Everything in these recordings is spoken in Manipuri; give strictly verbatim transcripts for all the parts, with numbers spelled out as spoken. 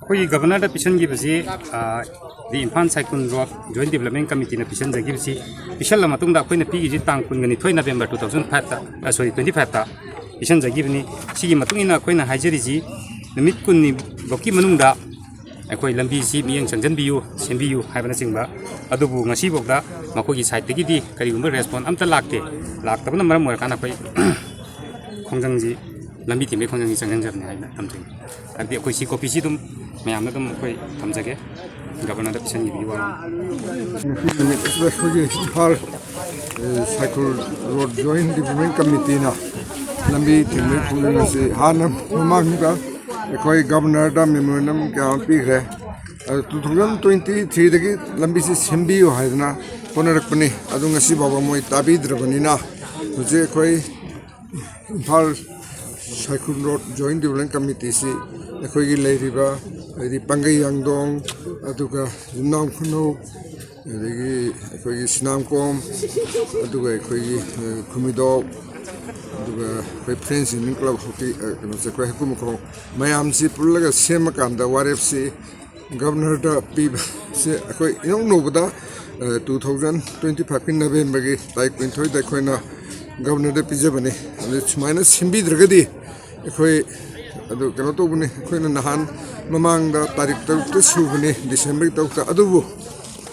ꯑꯩꯈꯣꯏꯒꯤ ꯒꯕꯔꯅꯔꯗ ꯄꯤꯁꯤꯟꯈꯤꯕꯁꯤ, ꯑ, ꯗꯤ ꯏꯝꯐꯥꯜ ꯁꯥꯏꯀꯨꯟ ꯔꯣꯗ ꯖꯣꯏꯟ ꯗꯤꯕꯂꯞꯃꯦꯟ ꯀꯃꯤꯇꯤꯅ ꯄꯤꯁꯤꯟꯖꯈꯤꯕꯁꯤ, ꯄꯤꯁꯜꯂ ꯃꯇꯨꯡꯗ ꯑꯩꯈꯣꯏꯅ ꯄꯤꯈꯤꯁꯤ ꯇꯥꯡ ꯀꯨꯟꯒꯅꯤꯊꯣꯏ ꯅꯕꯦꯝꯕꯔ two thousand five ꯇ, ꯑ, sorry, twenty five ꯇ ꯄꯤꯁꯤꯟꯖꯈꯤꯕꯅꯤ꯫ ꯁꯤꯒꯤ ꯃꯇꯨꯡ ꯏꯟꯅ ꯑꯩꯈꯣꯏꯅ ꯍꯥꯏꯖꯔꯤꯁꯤ, ꯅꯨꯃꯤꯠ ꯀꯨꯟꯅꯤ ꯐꯥꯎꯀꯤ ꯃꯅꯨꯡꯗ ꯑꯩꯈꯣꯏ ꯂꯝꯕꯤꯁꯤ ꯃꯤꯠꯌꯦꯡ ꯆꯪꯁꯤꯟꯕꯤꯌꯨ, ꯁꯦꯝꯕꯤꯌꯨ ꯍꯥꯏꯕꯅꯆꯤꯡꯕ꯫ ꯑꯗꯨꯕꯨ ꯉꯁꯤꯐꯥꯎꯗ ꯃꯈꯣꯏꯒꯤ ꯁꯥꯏꯠꯇꯒꯤꯗꯤ ꯀꯔꯤꯒꯨꯝꯕ ꯔꯦꯁꯄꯣꯟ ꯑꯝꯇ ꯂꯥꯛꯇꯦ꯫ ꯂꯥꯛꯇꯕꯅ ꯃꯔꯝ ꯑꯣꯏꯔꯀꯥꯟꯗ ꯑꯩꯈꯣꯏ ꯈꯣꯡꯖꯪꯁꯤ, ꯂꯝꯕꯤ ꯊꯤꯡꯕꯒꯤ ꯈꯣꯡꯖꯪꯁꯤ ꯆꯪꯁꯤꯟꯖꯕꯅꯤ ꯍꯥꯏꯅ ꯊꯝꯖꯒꯦ꯫ ꯍꯥꯏꯕꯗꯤ ꯑꯩꯈꯣꯏ ꯁꯤ ꯀꯣꯄꯤꯁꯤ ꯑꯗꯨꯝ ꯃꯌꯥꯝꯅ ꯑꯗꯨꯝ ꯑꯩꯈꯣꯏ ꯊꯝꯖꯒꯦ, ꯒꯕꯔꯅꯔꯗ ꯄꯤꯁꯤꯟꯈꯤꯕꯒꯤ ꯋꯥꯔꯣꯜ꯫ ꯉꯁꯤ ꯅꯨꯃꯤꯠ ꯑꯁꯤꯗ ꯑꯩꯈꯣꯏꯒꯤ ꯏꯝꯐꯥꯜ, ꯑꯦ, ꯁꯥꯏꯀꯨꯜ ꯔꯣꯗ ꯖꯣꯏꯟ ꯗꯤꯕꯂꯞꯃꯦꯟ ꯀꯃꯤꯇꯤꯅ ꯂꯝꯕꯤ ꯊꯤꯡꯕꯒꯤ ꯈꯣꯡꯖꯪ ꯑꯁꯤ ꯍꯥꯟꯅ ꯃꯃꯥꯡꯗ ꯑꯩꯈꯣꯏ ꯒꯕꯔꯅꯔꯗ ꯃꯦꯃꯣꯔꯦꯟꯗꯝ ꯀꯌꯥ ꯑꯃ ꯄꯤꯈ꯭ꯔꯦ꯫ ꯑꯗꯨ two thousand twenty threeꯗꯒꯤ ꯂꯝꯕꯤꯁꯤ ꯁꯦꯝꯕꯤꯌꯨ ꯍꯥꯏꯗꯅ ꯍꯣꯠꯅꯔꯛꯄꯅꯤ꯫ ꯑꯗꯨ ꯉꯁꯤ ꯐꯥꯎꯕ ꯃꯣꯏ ꯇꯥꯕꯤꯗ꯭ꯔꯕꯅꯤꯅ ꯍꯧꯖꯤꯛ ꯑꯩꯈꯣꯏ ꯏꯝꯐꯥꯜ ꯁꯥꯏꯀꯨꯟ ꯔꯣꯗ ꯖꯣꯏꯟ ꯗꯤꯕꯂꯞꯃꯦꯟ ꯀꯃꯤꯇꯤꯁꯤ ꯑꯩꯈꯣꯏꯒꯤ ꯂꯩꯔꯤꯕ, ꯍꯥꯏꯗꯤ ꯄꯥꯡꯒꯩ ꯌꯥꯡꯗꯣꯡ, ꯑꯗꯨꯒ ꯌꯨꯝꯅꯥꯝ ꯈꯨꯅꯧ, ꯑꯗꯒꯤ ꯑꯩꯈꯣꯏꯒꯤ ꯁꯤꯅꯥꯝꯀꯣꯝ, ꯑꯗꯨꯒ ꯑꯩꯈꯣꯏꯒꯤ, ꯑ, ꯈꯨꯃꯤꯗꯣꯛ, ꯑꯗꯨꯒ ꯑꯩꯈꯣꯏ ꯐ꯭ꯔꯦꯟꯁ ꯌꯨꯅꯤꯌꯟ ꯀ꯭ꯂꯕ ꯍꯣꯀꯤ, ꯑ, ꯀꯩꯅꯣꯁꯦ, ꯑꯩꯈꯣꯏ ꯍꯩꯀꯨ ꯃꯈꯣꯡ ꯃꯌꯥꯝꯁꯤ ꯄꯨꯜꯂꯒ ꯁꯦꯝꯃꯀꯥꯟꯗ ꯋꯥꯔꯦꯞꯁꯤ ꯒꯕꯔꯅꯔꯗ ꯄꯤꯕꯁꯦ ꯑꯩꯈꯣꯏ ꯏꯅꯧ ꯅꯧꯕꯗ, ꯑ, two thousand twenty fiveꯀꯤ ꯅꯕꯦꯝꯕꯔꯒꯤ ꯇꯥꯔꯤꯛ ꯀꯨꯟꯅꯤꯊꯣꯏꯗ ꯑꯩꯈꯣꯏꯅ ꯒꯕꯔꯅꯔꯗ ꯄꯤꯖꯕꯅꯤ꯫ ꯑꯗꯨ ꯁꯨꯃꯥꯏꯅ ꯁꯦꯝꯕꯤꯗ꯭ꯔꯒꯗꯤ ꯑꯩꯈꯣꯏ ꯑꯗꯨ ꯀꯩꯅꯣ ꯇꯧꯕꯅꯤ, ꯑꯩꯈꯣꯏꯅ ꯅꯍꯥꯟ ꯃꯃꯥꯡꯗ ꯇꯥꯔꯤꯛ ꯇꯔꯨꯛꯇ ꯁꯨꯕꯅꯤ, ꯗꯤꯁꯦꯝꯕꯔꯒꯤ ꯇꯔꯨꯛꯇ꯫ ꯑꯗꯨꯕꯨ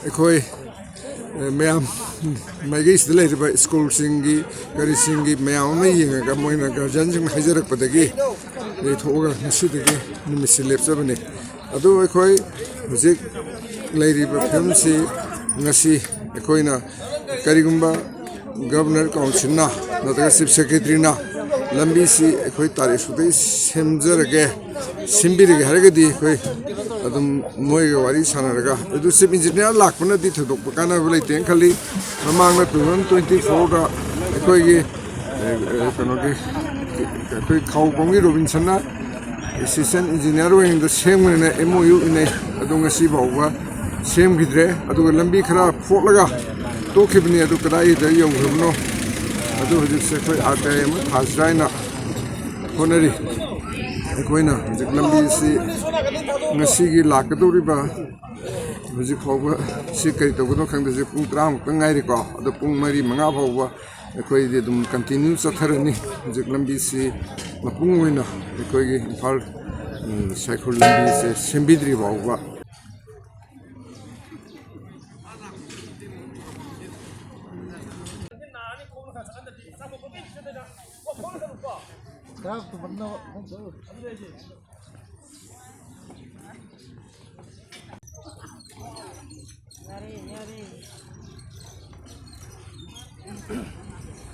ꯑꯩꯈꯣꯏ, ꯑꯦ, ꯃꯌꯥꯝ ꯃꯥꯏꯀꯩꯁꯤꯗ ꯂꯩꯔꯤꯕ ꯁ꯭ꯀꯨꯜꯁꯤꯡꯒꯤ, ꯀꯔꯤꯁꯤꯡꯒꯤ ꯃꯌꯥꯝ ꯑꯃ ꯌꯦꯡꯉꯒ ꯃꯣꯏꯅ ꯒꯥꯔꯖꯤꯌꯟꯁꯤꯡꯅ ꯍꯥꯏꯖꯔꯛꯄꯗꯒꯤ ꯌꯩꯊꯣꯛꯑꯒ ꯉꯁꯤꯗꯒꯤ ꯅꯨꯃꯤꯠꯁꯤ ꯂꯦꯞꯆꯕꯅꯤ꯫ ꯑꯗꯨ ꯑꯩꯈꯣꯏ ꯍꯧꯖꯤꯛ ꯂꯩꯔꯤꯕ ꯐꯤꯕꯝꯁꯤ ꯉꯁꯤ ꯑꯩꯈꯣꯏꯅ ꯀꯔꯤꯒꯨꯝꯕ ꯒꯕꯔꯅꯔ ꯀꯥꯎꯟꯁꯤꯜꯅ ꯅꯠꯇ꯭ꯔꯒ ꯆꯤꯐ ꯁꯦꯀ꯭ꯔꯦꯇꯔꯤꯅ ꯂꯝꯕꯤꯁꯤ ꯑꯩꯈꯣꯏ ꯇꯥꯔꯤꯛ ꯑꯁꯨꯛꯇꯒꯤ ꯁꯦꯝꯖꯔꯒꯦ, ꯁꯦꯝꯕꯤꯔꯒꯦ ꯍꯥꯏꯔꯒꯗꯤ ꯑꯩꯈꯣꯏ ꯑꯗꯨꯝ ꯃꯣꯏꯒ ꯋꯥꯔꯤ ꯁꯥꯟꯅꯔꯒ, ꯑꯗꯨ ꯆꯤꯐ ꯏꯟꯖꯤꯅꯤꯌꯥꯔ ꯂꯥꯛꯄꯅꯗꯤ ꯊꯣꯏꯗꯣꯛꯄ ꯀꯥꯟꯅꯕ ꯂꯩꯇꯦꯅ ꯈꯜꯂꯤ꯫ ꯃꯃꯥꯡꯗ two thousand twenty fourꯗ ꯑꯩꯈꯣꯏꯒꯤ, ꯑꯦ, ꯑꯦ, ꯀꯩꯅꯣꯒꯤ, ꯑꯩꯈꯣꯏ ꯈꯥꯎꯕꯣꯝꯒꯤ ꯔꯣꯕꯤꯟꯁꯟꯅ ꯑꯦꯁꯤꯁꯇꯦꯟ ꯏꯟꯖꯤꯅꯤꯌꯥꯔ ꯑꯣꯏꯅ ꯁꯦꯝꯒꯅꯤꯅ M O U ꯏꯅꯩ꯫ ꯑꯗꯨ ꯉꯁꯤ ꯐꯥꯎꯕ ꯁꯦꯝꯈꯤꯗ꯭ꯔꯦ꯫ ꯑꯗꯨꯒ ꯂꯝꯕꯤ ꯈꯔ ꯐꯣꯠꯂꯒ ꯇꯣꯛꯈꯤꯕꯅꯤ꯫ ꯑꯗꯨ ꯀꯗꯥꯏꯗ ꯌꯧꯈ꯭ꯔꯕꯅꯣ? ꯑꯗꯨ ꯍꯧꯖꯤꯛꯁꯦ ꯑꯩꯈꯣꯏ R T I ꯑꯃ ꯊꯥꯁꯤꯔꯥ ꯍꯥꯏꯅ ꯍꯣꯠꯅꯔꯤ꯫ ꯑꯩꯈꯣꯏꯅ ꯍꯧꯖꯤꯛ ꯂꯝꯕꯤꯁꯤ ꯉꯁꯤꯒꯤ ꯂꯥꯛꯀꯗꯧꯔꯤꯕ, ꯍꯧꯖꯤꯛ ꯐꯥꯎꯕ ꯁꯤ ꯀꯔꯤ ꯇꯧꯒꯗꯧ ꯈꯪꯗꯦ꯫ ꯍꯧꯖꯤꯛ ꯄꯨꯡ ꯇꯔꯥꯃꯨꯛꯇ ꯉꯥꯏꯔꯤꯀꯣ, ꯑꯗꯣ ꯄꯨꯡ ꯃꯔꯤ ꯃꯉꯥ ꯐꯥꯎꯕ ꯑꯩꯈꯣꯏꯗꯤ ꯑꯗꯨꯝ continue ꯆꯠꯊꯔꯅꯤ꯫ ꯍꯧꯖꯤꯛ ꯂꯝꯕꯤꯁꯤ ꯃꯄꯨꯡ ꯑꯣꯏꯅ ꯑꯩꯈꯣꯏꯒꯤ ꯏꯝꯐꯥꯜ, ꯎꯝ, ꯁꯥꯏꯈꯨꯜ ꯂꯝꯕꯤꯁꯦ ꯁꯦꯝꯕꯤꯗ꯭ꯔꯤ ꯐꯥꯎꯕ꯫